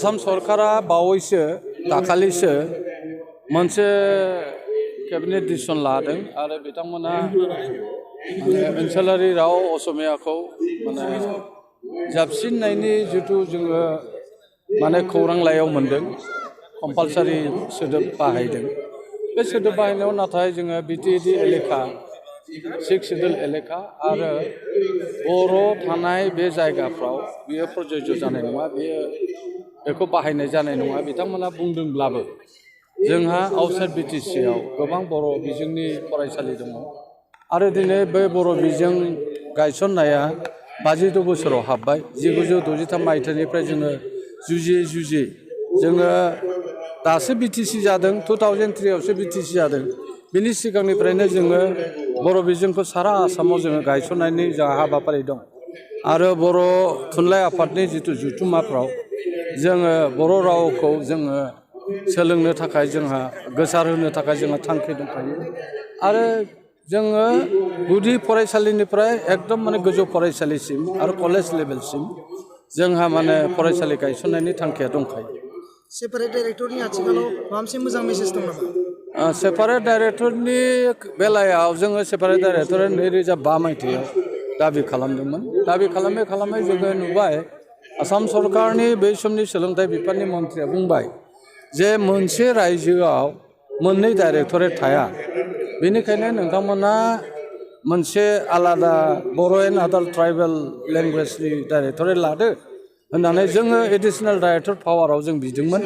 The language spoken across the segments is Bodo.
आसाम सरकारा बावैसो दाखालिसो मोनसे केबिनेट डिसिसन लादों आरो बिथांमोना ओनसोलारि राव असमियाखौ जाबसिननायनि जिथु जोङो खौरांलाइयाव मोनदों कम्पालसारि सोदोब बाहायदों बे सोदोब बाहायनायाव नाथाय जोङो बिटिएडि एलेखा 6 सिडुल एलेखा आरो बर' थानाय बे जायगाफ्राव बियो प्रযোज्य जानाय नङा बेखौ बाहायनाय जानाय नङा बिथांमोना बुंदोंब्लाबो जोंहा आउटसाइड बिटिसिआव गोबां बर' बिजोंनि फरायसालि दङ आरो दिनै बे बर' बिजों गायसननाया 52 बोसोराव हाबबाय 1963 मायथाइनिफ्राय जोङो जुजियै जोङो दासो बिटिसि जादों 2003 आवसो बिटिसि जादों बिनि सिगांनिफ्रायनो जोङो बर' बिजोंखौ सारा आसामाव जोङो गायसननायनि जोंहा हाबाफारि दं आरो बर' थुनलाइ आफादनि जिथु जथुम्माफ्राव जोङो बर' रावखौ जोङो सोलोंनो थाखाय जोंहा गोसारहोनो थाखाय जोंहा थांखि दंखायो आरो जोङो गुदि फरायसालिनिफ्राय एकदम गोजौ फरायसालिसिम आरो कलेज लेभेलसिम जोंहा फरायसालि गायसननायनि थांखिया दंखायो सेपारेट डाइरेक्टरनि आथिखालाव माबा मोनसे मोजां मेसेज दं नामा सेपारेट डाइरेक्टरनि बेलायाव जोङो सेपारेट डाइरेक्टरा 2005 मायथाइयाव दाबि खालामदोंमोन दाबि खालामै जोङो नुबाय आसाम सरकारनि बै समनि सोलोंथाइ बिफाननि मन्थ्रिया बुंबाय जे मोनसे रायजोआव मोननै डाइरेक्टरेट थाया बेनिखायनो नोंथांमोना मोनसे आलादा बर' एन्ड आदार ट्राइबेल लेंगुवेजनि डाइरेक्टरेट लादो होननानै जोङो एडिशनेल डाइरेक्टर पावाराव जों बिदोंमोन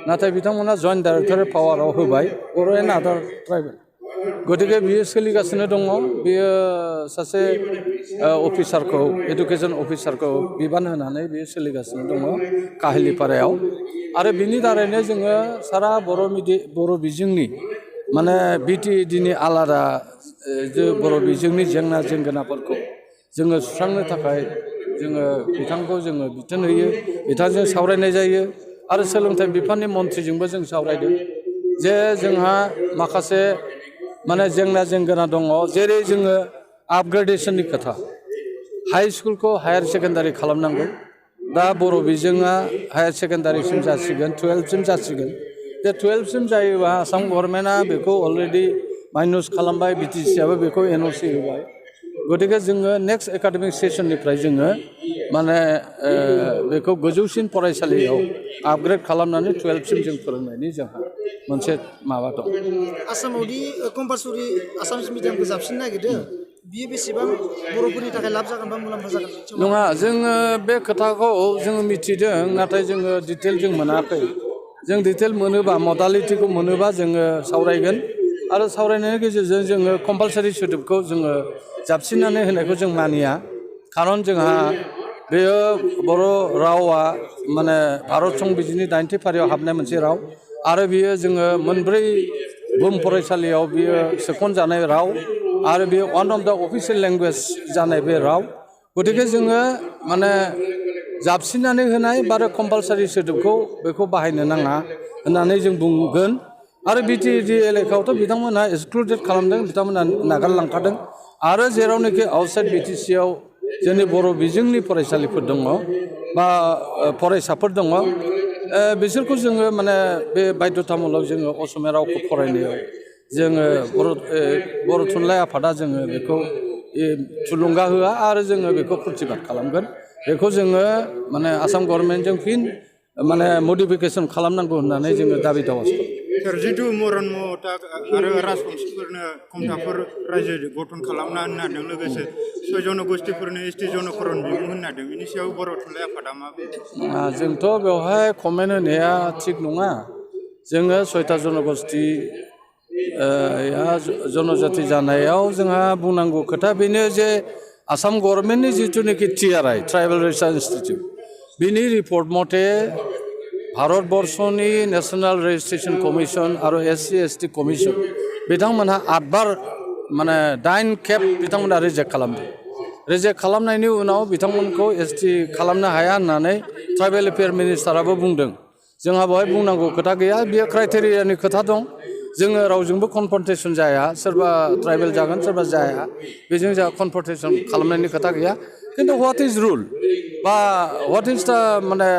नाथाय बिथांमोना जइन्ट डाइरेक्टरेट पावाराव होबाय बर' एन्ड आदार ट्राइबेल गतिके बियो सोलिगासिनो दङ बियो सासे अफिसारखौ एडुकेसन अफिसारखौ बिबान होनानै बियो सोलिगासिनो दङ काहिलिपारायाव आरो बिनि दारैनो जोङो सारा बर' बिजोंनि बिटिएडिनि आलादा बर' बिजोंनि जेंना जेंगोनाफोरखौ जोङो सुस्रांनो थाखाय जोङो बिथांखौ जोङो बिथोन होयो बिथांजों सावरायनाय जायो आरो सोलोंथाइ बिफाननि मन्थ्रिजोंबो जों सावरायदों जे जोंहा माखासे जेंना जेंगोना दङ जेरै जोङो आपग्रेडेशननि खोथा हाई स्कुलखौ हायार सेकेन्डारि खालामनांगौ दा बर' बिजोङा हायार सेकेन्डारिसिम जासिगोन 12सिम जासिगोन बे 12सिम जायोबा आसाम गभर्नमेन्टआ बेखौ अलरेडि माइनास खालामबाय बिटिसिआबो बेखौ एनअसि होबाय गतिके जोङो नेक्स्ट एकाडेमिक सेसननिफ्राय जोङो बेखौ गोजौसिन फरायसालियाव आपग्रेड खालामनानै 12सिम जों फोरोंनायनि जोंहा मोनसे माबा दं आसामावदि कम्पालसरि आसामिस मिडियामखौ जाबसिननो नागिरदों बियो बेसेबां बर'फोरनि थाखाय लाब जागोन बा मुलाम्फा जागोन नङा जोङो बे खोथाखौ जोङो मिथिदों नाथाय जोङो डिटेल जों मोनाखै जों डिटेल मोनोबा मडालिटिखौ मोनोबा जोङो सावरायगोन आरो सावरायनायनि गेजेरजों जोङो कम्पालसारि सोदोबखौ जोङो जाबसिननानै होनायखौ जों मानिया खारन जोंहा बेयो बर' रावा भारत संबिजितनि 90 फारियाव हाबनाय मोनसे राव आरो बियो जोङो मोनब्रै बुहुम फरायसालियाव बियो सोखनजानाय राव आरो बियो वान अफ द अफिसियेल लेंगुवेज जानाय बे राव गतिके जोङो जाबसिननानै होनाय आरो कम्पालसारि सोदोबखौ बेखौ बाहायनो नाङा होननानै जों बुंगोन आरो बिटिएडि एलेकायावथ' बिथांमोनहा एक्सक्लुडेड खालामदों बिथांमोनहा नागारलांखादों आरो जेरावनोखि आउटसाइड बिटिसिआव जोंनि बर' बिजोंनि फरायसालिफोर दङ बा फरायसाफोर दङ बिसोरखौ जोङो बे बाध्यतामूलक जोङो असमिया रावखौ फरायनायाव जोङो बर' थुनलाइ आफादा जोङो बेखौ थुलुंगा होआ आरो जोङो बेखौ प्रतिबाद खालामगोन बेखौ जोङो आसाम गभर्नमेन्टजों फिन मडिफिकेसन खालामनांगौ होननानै जोङो दाबि दावा जिथु मता आरो राजबंशिफोरनो खमथाफोर रायजो गठन खालामना होनो हादों लोगोसे 6 जनगोष्ठीफोरनो एसटि जनकरन बिमुं होनो हादों बिनि सायाव बर' थुनलाइ आफादा मा जोंथ' बेवहाय कमेन्ट होनाया थिग नङा जोङो 6टा जनगोष्ठी जनजाति जानायाव जोंहा बुंनांगौ खोथा बेनो जे आसाम गभर्नमेन्टनि जिथुनाखि TRI ट्राइबेल रिसार्च इन्स्टिटिउट बिनि रिपर्ट मथे भारतबर्षनि नेशनेल रेजिस्ट्रेशन कमिशन आरो SC/ST कमिशन बिथांमोनहा 8 बार 8 खेब बिथांमोनहा रिजेक्ट खालामदों रिजेक्ट खालामनायनि उनाव बिथांमोनखौ ST खालामनो हाया होननानै ट्राइबेल एफेयार मिनिस्टाराबो बुंदों जोंहा बेवहाय बुंनांगौ खोथा गैया बेयो क्राइटेरियानि खोथा दं जोङो रावजोंबो कनफ्रन्टेसन जाया सोरबा ट्राइबेल जागोन सोरबा जाया बेजों जोंहा कनफ्रन्टेसन खालामनायनि खोथा गैया खिन्थु व्हाट इज रुल बा व्हाट इज दा माने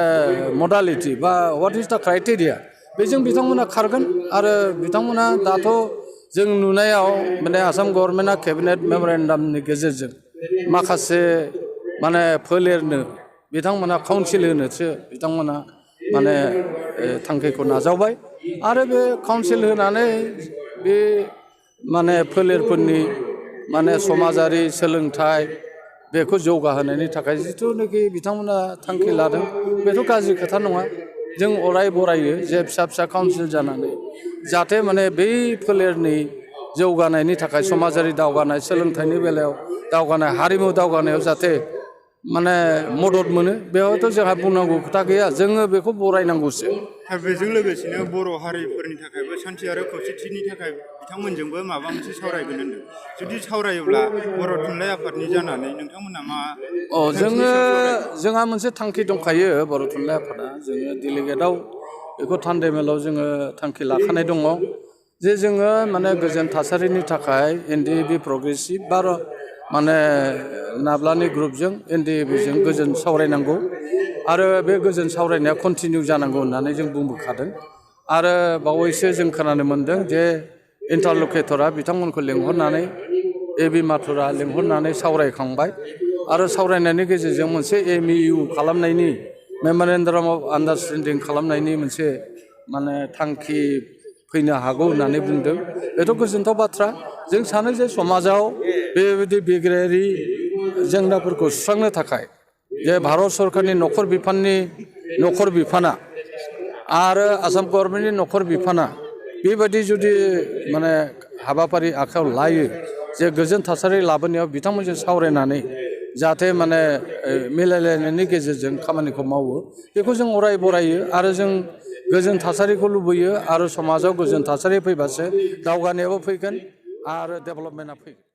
मडालिटि बा व्हाट इज दा क्राइटेरिया बेजों बिथांमोना खारगोन आरो बिथांमोना दाथ' जों नुनायाव माने आसाम गभर्नमेन्टआ केबिनेट मेमरेन्डामनि गेजेरजों माखासे माने फोलेरनो बिथांमोना काउन्सिल होनोसो बिथांमोना माने थांखिखौ नाजावबाय आरो बे काउन्सिल होनानै बे माने फोलेरफोरनि माने समाजारि सोलोंथाइ बेखौ जौगाहोनायनि थाखाय जिथुनाखि बिथांमोना थांखि लादों बेथ' गाज्रि खोथा नङा जों अराय बरायो जे फिसा फिसा काउन्सिल जानानै जाहाथे माने बै फोलेरनि जौगानायनि थाखाय समाजारि दावगानाय सोलोंथाइनि बेलायाव दावगानाय हारिमु दावगानायाव जाहाथे माने मदद मोनो बेवहायथ' जोंहा बुंनांगौ खोथा गैया जोङो बेखौ बरायनांगौसो दा बेजों लोगोसेनो बर' हारिफोरनि थाखायबो सान्थि आरो खौसेथिनि थाखाय बिथांमोनजोंबो माबा मोनसे सावरायगोन होनदों जुदि सावरायोब्ला बर' थुनलाइ आफादनि जानानै नोंथांमोना मा जोंहा मोनसे थांखि दंखायो बर' थुनलाइ आफादा जोङो डेलिगेटआव बेखौ थान्दै मेलाव जोङो थांखि लाखानाय दङ जे जोङो माने गोजोन थासारिनि थाखाय एनडिएबि प्रग्रेसिभ बा माने नाब्लानि ग्रुपजों एनडिएबिजों गोजोन सावरायनांगौ आरो बे गोजोन सावरायनाया कन्टिनिउ जानांगौ होननानै जों बुंबोखादों आरो बावैसो जों खोनानो मोन्दों जे इन्टारलकेटरा बिथांमोनखौ लिंहरनानै এবি माथुरा लिंहरनानै सावरायखांबाय आरो सावरायनायनि गेजेरजों मोनसे एमइउ खालामनायनि मेमरेन्डाम अफ आन्डारस्टेन्डिं खालामनायनि मोनसे माने थांखि फैनो हागौ होननानै बुंदों बेथ' गोजोनथाव बाथ्रा जों सानो जे समाजाव बेबायदि बिग्रायारि जेंनाफोरखौ सुस्रांनो थाखाय जे भारत सरकारनि नखर बिफाना आरो आसाम गभर्नमेन्टनि नखर बिफाना बेबायदि जुदि माने हाबाफारि आखायाव लायो जे गोजोन थासारि लाबोनायाव बिथांमोनजों सावरायनानै जाहाथे माने मिलायलायनायनि गेजेरजों खामानिखौ मावो बेखौ जों अराय बरायो आरो जों गोजोन थासारिखौ लुबैयो आरो समाजाव गोजोन थासारि फैबासो दावगानायाबो फैगोन आरो डेभेलपमेन्टआ फैगोन